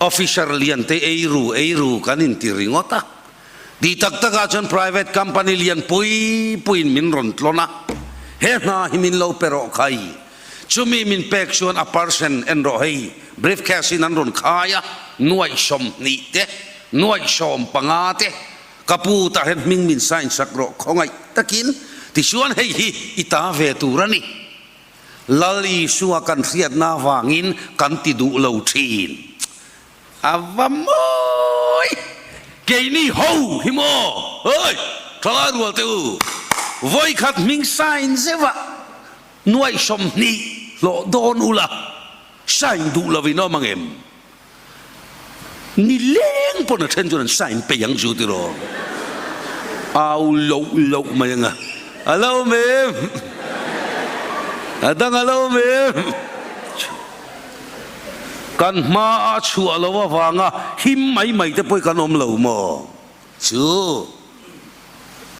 Officer lian te ei ru ei ru kan inti ringawt a. Tih tak takah chuan private company lian pui puiin min rawn tlawn a, he hna hi min lo pe rawh khai. Chumi min pek chuan a percent en rawh hei briefcase in an rawn khai a, nuaih 20 te, nuaih 15 te, ka pu tah hian hming min sign sak rawh khawngaih takin tichuan hei hi i ta ve tur a ni. Lal Isua kan hriatna avangin kan ti duh lo thin. A va mawi! Keini ho hi maw? Oi! Thalai rual teh u! Vawikhat hming sign zeuh a nuaih 20 hlawh dawn ula sign duh lo in awm ang em? Ni leng pawn a then chuan an sign peih ang chu tiraw? Au loh loh mai anga a lo awm em? A dang a lo awm em? Kan hma a chhuah lo avanga him mai mai te pawh hi kan awm lo maw? Chu.